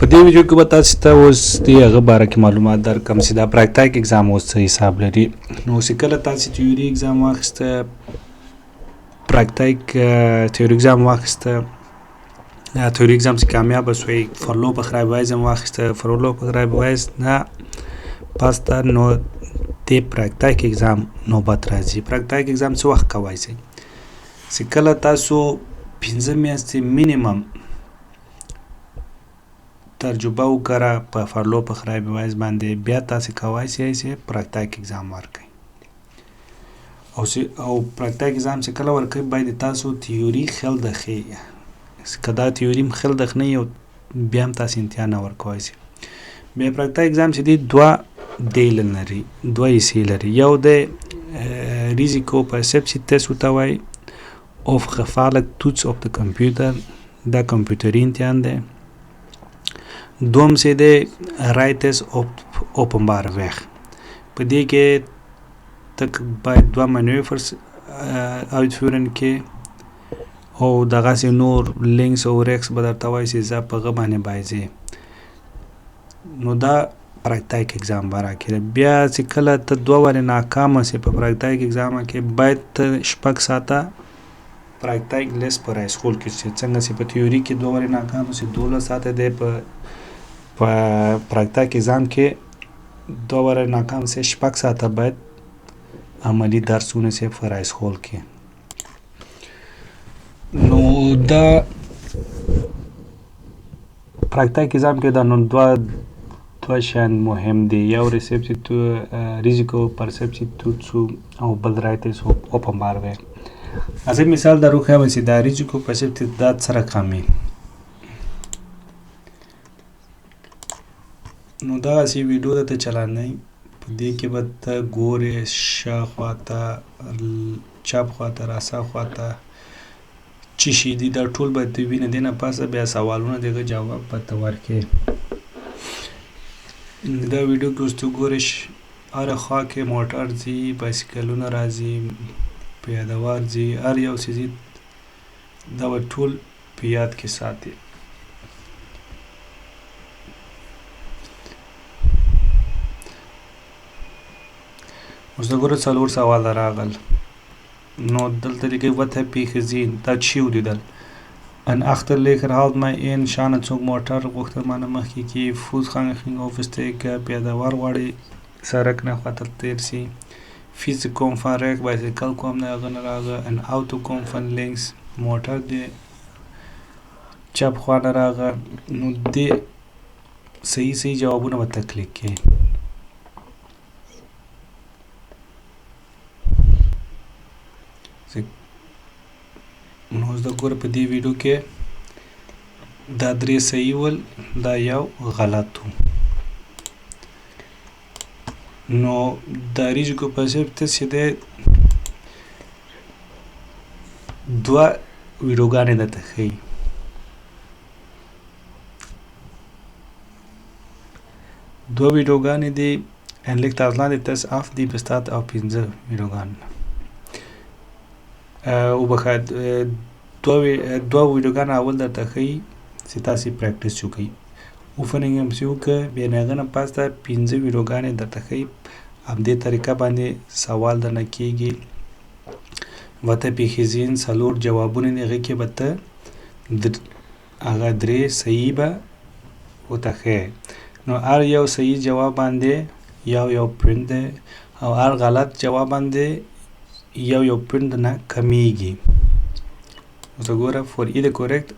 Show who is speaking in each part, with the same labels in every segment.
Speaker 1: په دې ویډیو کې به تاسو ته اوس د هغه باره کې معلومات درکړم چې دا praktijk examen اوس څه حساب لري. نو چې کله تاسو theorie examen واخیسته، praktijk theorie examen واخیسته، theorie examen چې کامیاب شوئ، voorlopig rijbewijs هم واخیسته، voorlopig rijbewijs نه پس ته نو د praktijk examen نوبت راځي. Praktijk examen څه وخت کوی شئ؟ چې کله تاسو 5 میاشتې minimum تجربه وکړه په voorlopig rijbewijs باندې، بیا تاسو کوی شئ چې praktijk examen ورکړئ. او praktijk examen چې کله ورکوئ، باید تاسو theorie geldig وي. که دا theorie هم geldig نه وي، بیا هم تاسو امتحان نه ورکوی شئ. بیا praktijk examen چې دی دوه delen لري، دوه حصې لري. یو د risicoperceptietest ورته وایي of gevaarlijk toets op de computer، دا کمپیوټري امتحان دی. دوم چې دی rijtest op openbare weg، په دې کې ته باید دوه manoeuvres uitvoeren کې او دغسې نور links او rechts به درته وایي چې ځه په هغه باندې باید ځې. نو دا praktijk examen باره کې ده. بیا چې کله ته دوه وارې ناکامه سې په praktijk examen کې، باید ته 6 ساعته praktijkles په rijschool کې چې څنګه چې په theorie کې دوه وارې ناکامه سې 12 ساعته دی، په praktijk examen کې دوه وارې ناکام سې 6 ساعته باید عملي درس ونیسې په rijschool کې. نو دا praktijk examen کې دا نو دوه شیان مهم دي، یو risicoperceptietoets او بل rijtest openbare weg. زه مثال در وښیم چې دا risicoperceptie دا څه رقم وي. نو دغسې ویډیو درته چلانوي، په دې کې به ته ګورې شا خواته، چپ خواته، راسا خواته چی شي دي، دا ټول به ته وینې. دې نه پسه بیا سوالونه د هغه جواب به ته ورکړې. دا ویډیو کې اوس ته ګورې هره خوا کې موټر ځي، بایسکلونه راځي، پیاده وار ځي، هر یو څه ځي، دا به ټول په یاد کې ساتي. اوس دا ګوره څلور سواله راغل. نو دلته لیکي wat heb je gezien، تا څه ولیدل؟ Een achterligger haalt mij in، شانه څوک موټر غوښتل مانه مخکې کې. Voetganger ging oversteken، پیاده وار غواړي سړک نه خواته تېر سي. Fiets komt van rechts، بایسکل کوم نه هغه نه راغی. Een auto komt van links، موټر دی چپ خوا نه راغی. نو دې صحیح صحیح جوابونه به ته کلیک کړې. نو اوس دا ګوره په دې ویډیو کې دا درې صحیح ول، دا یو غلط و. نو دا risicoperceptie چې دی دوه ویډیوګانې درته ښیي. دوه ویډیوګانې دي en ligt de test af die bestaat uit 5 ویډیوګان. وبخښه، دوه ویډیوګان اول درته ښیي چې تاسې practice وکړئ، oefening هم پسې وکړه. بیا د هغه نه پس ته 5 ویډیوګانې درته ښیي، همدې طریقه باندې سوال درنه کېږي. Wat heb je gezien، څلور جوابونه دي، هغې کې به ته هغه درې صحیح به ورته ښیې. نو هر یو صحیح جواب باندې یو یو punt دی او هر غلط جواب باندې یو یو punt نه کمیږي. اوس ګوره، voor ieder correct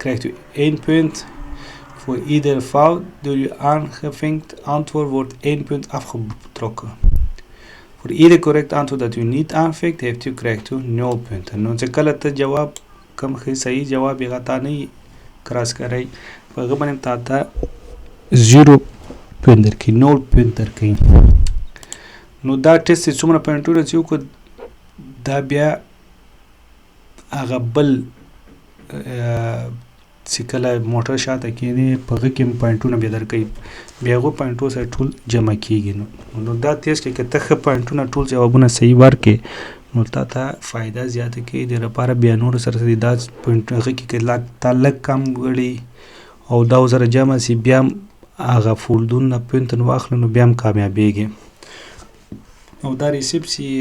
Speaker 1: krijgt u 1 punt. Voor ieder fout door u aangevinkt antwoord wordt 1 punt afgetrokken. Voor ieder correct antwoord dat u niet aanvinkt, heeft u, krijgt u 0 punten. نو چې کله ته جواب کوم ښه صحیح جواب یې هغه تا نه cross کړی، په هغه باندې تا ته 0 punt درکوي، 0 punt درکوي. نو دا ټیسټ چې څومره پوینټونه چې وکړو، دا بیا هغه بل چې کله موټر شاته کینې په هغه کې هم پوینټونه بیا درکوي، بیا هغو پوینټو سره ټول جمع کیږي. نو دا test کې که ته ښه پوینټونه ټول جوابونه صحیح ورکړې، نو تا ته فایده زیاته کوي. د لپاره بیا نورو سره دا پوینټ هغه کې که تا لږ کم وړي او دا ورسره جمع سي، بیا هم هغه voldoende punten واخلي نو بیا هم کامیابیږي. او دا receptie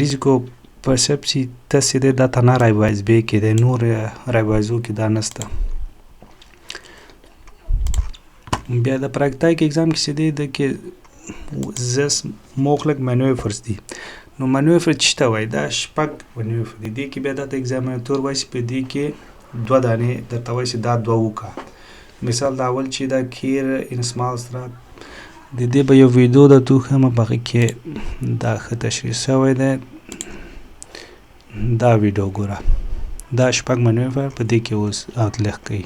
Speaker 1: risicoperceptietest چې دی دا تنها rijbewijs B کې دی، نور rijbewijs و کې دا نسته. بیا د praktijkexamen کې چې دی د کې zes mogelijke manoeuvres دي. نو manoeuvre چې ته وایي دا شپږ manoeuvre دي. دې کې بیا دا ته examinator وایي چې په دې کې دوه دانې درته وایي چې دا دوه وکړه. مثال دا اول چې دا keer in smalle straat، د دې به یو ویډیو درته وښیم، په هغې کې دا ښه تشریح شوی دی. دا ویډیو ګوره، دا شپږ manoeuvre په دې کې اوس uitleg کوي.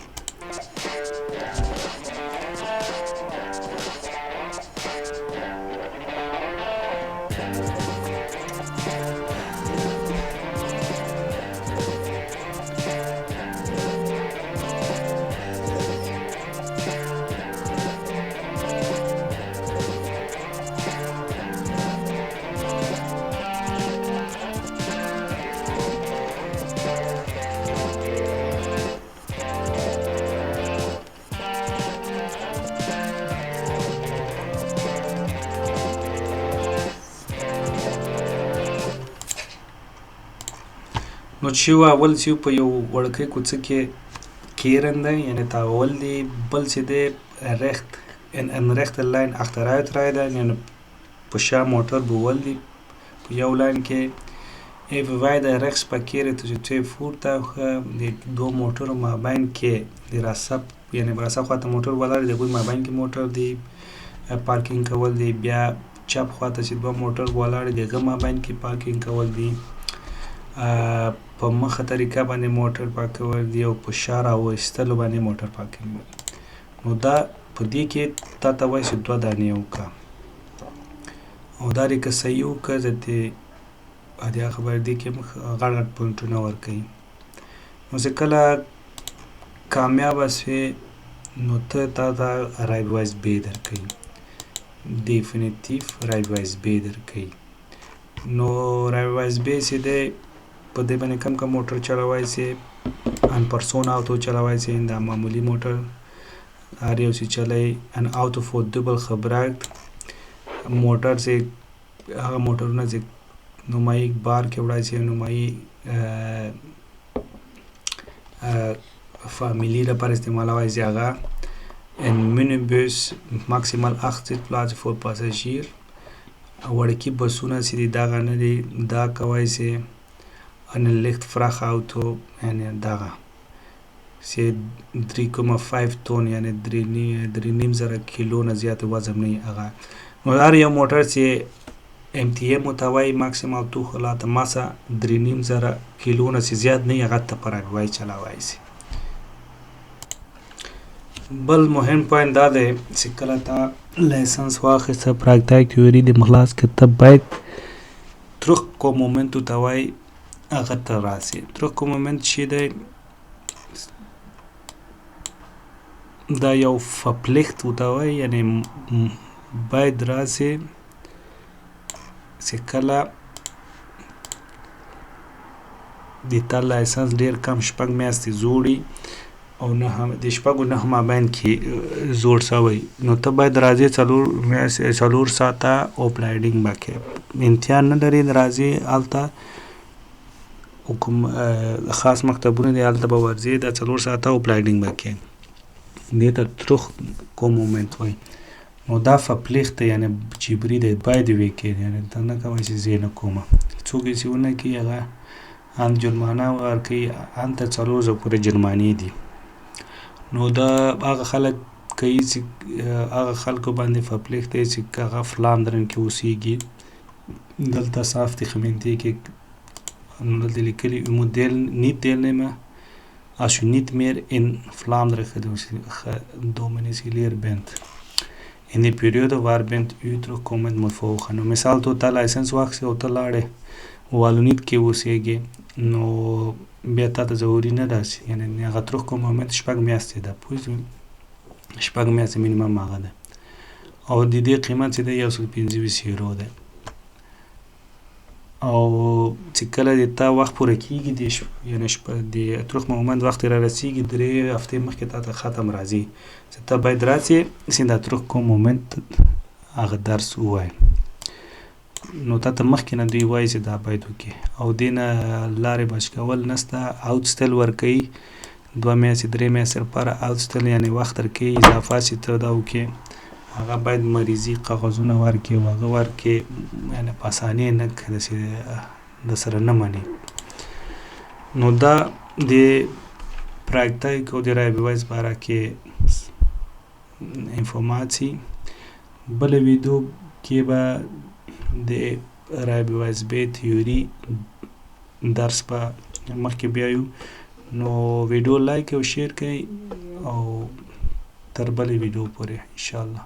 Speaker 1: نو چې اول چې په یو وړکۍ کوڅه کې keren دی، یعنې تاوول دي. بل چې دی recht in een rechte lijn achteruit rijden، یعنې په شا موټر بوول دي په یو لاین کې. Evenwijdig rechts parkeren tussen twee voertuigen، د دوو موټرو مابین کې د راسپ، یعنې راسپ خواته موټر ولاړ دی، د هغوی مابین کې موټر دی پارکینګ کول دي. بیا چپ خواته چې دوه موټر ولاړ دي، د هغه مابین کې پارکینګ کول دي. په مخه طریقه باندې موټر پاکول دي او په شا راوستلو باندې موټر پاکول دي. نو دا په دې کې تا ته وایي چې دوه دانې وکړه، او دا دې که صحیح وکړه زه دې دا خبره دې کې هم غټ غټ پوینټونه ورکوي. نو چې کله کامیابه شوې نو ته تا ته rijbewijs B درکوي، definitief rijbewijs B درکوي. نو rijbewijs B چې دی په دې باندې کم کم موټر چلوای سي، een personenauto چلوای سي، دا معمولي موټر هر یو چې چلی. Een auto voor dubbel gebruik موټر چې هغه موټرونه چې نمایي بار کې وړای سي، نمایي فامیلي لپاره استعمالوای سي هغه. Een minibus maximaal 8 zitplaatsen voor passagier، وړکي بسونه چې دي دغه نه دي دا کوای سي. Een licht vrachtauto، یعنې دغه چې 3,5 تون، یعنې 3.5 زره کیلو نه زیات وزن نه وي هغه. نو هر یو موټر چې MTM ورته وایي، maximaal toegelaten massa 3.5 زره کیلو نه چې زیات نه وي هغه ته په rijbewijs چلوای سي. بل مهم point دا دی چې کله تا license واخیسته، praktijktheorie دې خلاص کړه، ته باید terugkommoment ورته وایي هغه ته راسې. Terugkommoment چې دی دا یو verplicht ورته وایي، یعنې باید راسې چې کله د تا license ډېر کم شپږ میاشتې زوړي او نه هم د شپږو نه مابین کې زوړ سوی، نو ته باید راځې 4 میاشتې 4 ساعته opleiding به کې، امتحان نه لري، راځې هلته او کوم خاص مکتبونه دي هلته به ورځې، دا 4 ساعته opleiding به کې. دې ته terugkommoment وایي. نو دا verplicht دی، یعنې جبري دی، باید ویې کې، یعنې ته نه کوی چې زه یې نه کومه. څوک یې چې ونه کړي هغه هم جرمانه ورکوي، هم تر 4000 پورې جرمانې دي. نو دا هغه خلک کوي چې هغه خلکو باندې verplicht دی چې هغه Vlaanderen کې اوسیږي. دلته صاف دي gemeente کې، نو دلته لیکلي u moet niet deelnemen als u niet meer in Vlaanderen gedomicileerd bent in die periode waarbij u terugkomend moet volgen. نو مثال ته تا license واخیست او ته لاړې والونیت کې اوسېږې، نو بیا تا ته ضروري نه ده چې یعنې هغه terugkommoment شپږ میاشتې ده، پوه شوې؟ شپږ میاشتې minimum هغه ده، او د دې قیمت چې دی 125 یورو دی. او چې کله د تا وخت پوره کیږي د یعنی شپه د اترخ مومند وخت را رسیږي، 3 هفتې مخکې تا ته ختم راځي چې ته باید راسې چې د اترخ کوم مومنت هغه درس ووایې. نو تا ته مخکې نه دوی وایي چې دا باید وکړې، او دې نه لارې بچ کول نسته. اوتستل ورکوي 2 میاشتې 3 میاشتې لپاره اوتستل، یعنی وخت درکوي اضافه چې ته دا وکړې. هغه باید مریضي کاغذونه ورکړي او هغه ورکړي، یعنی په اسانۍ نه داسې د سره نه مني. نو دا د پراکتیک او د رایبوایز باره کې انفورماسي. بله ویډیو کې به د رایبوایز بی تیوري درس به مخکې بیایو. نو ویډیو لایک او شیر کړئ، او تر بلې ویډیو پورې ان شاء الله.